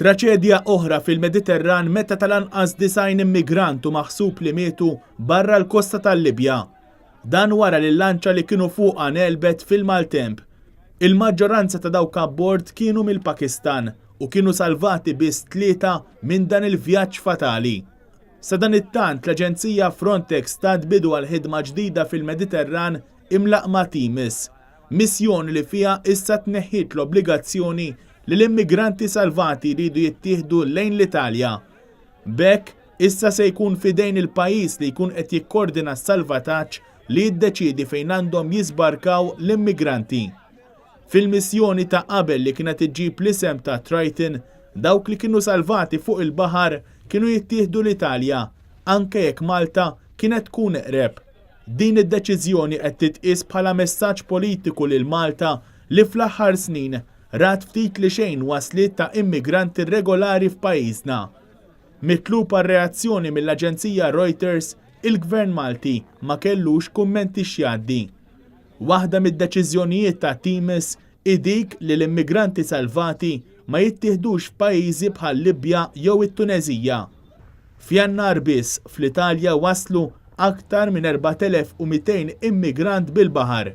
Traċedja oħra fil-Mediterran meta tal-anqas 90 immigrant hu maħsub li mietu barra l-kosta tal-Libja. Dan wara li l-lanċa li kienu fuqha ngħelbet fil-maltemp. Il-maġġoranza ta' dawk abbord kienu mill-Pakistan u kienu salvati biss tlieta minn dan il-vjaġġ fatali. Sadanittant, l-aġenzija Frontex tat bidu għal ħidma ġdida fil-Mediterran imlaqqma Themis, missjoni li fiha issa tneħħiet l-obbligazzjoni li l-immigranti salvati jridu jittieħdu lejn l-Italja. B'hekk, issa se jkun f'idejn il-pajjiż li jkun qed jikkordina s-salvataġġ li jiddeċiedi fejn għandhom jiżbarkaw l-immigranti. Fil-missjoni ta' qabel li kienet iġġib l-isem ta' Triton, dawk li kienu salvati fuq il-baħar kienu jittieħdu l-Italja, anke jekk Malta kienet tkun eqreb. Din id-deċiżjoni qed titqies bħala messaġġ politiku lil Malta li fl-aħħar snin rat ftit li xejn wasliet ta' immigranti irregolari f'pajjiżna. Mitlub għal reazzjoni mill-aġenzija Reuters, il-Gvern Malti ma kellux kummenti x'jgħaddi. Waħda mid-deċiżjonijiet ta' Themis hi dik li l-immigranti salvati ma jittieħdux f'pajjiżi bħal-Libja jew it-Tuneżija. F'Jannar biss, fl-Italja waslu aktar minn 4,200 immigrant bil-baħar.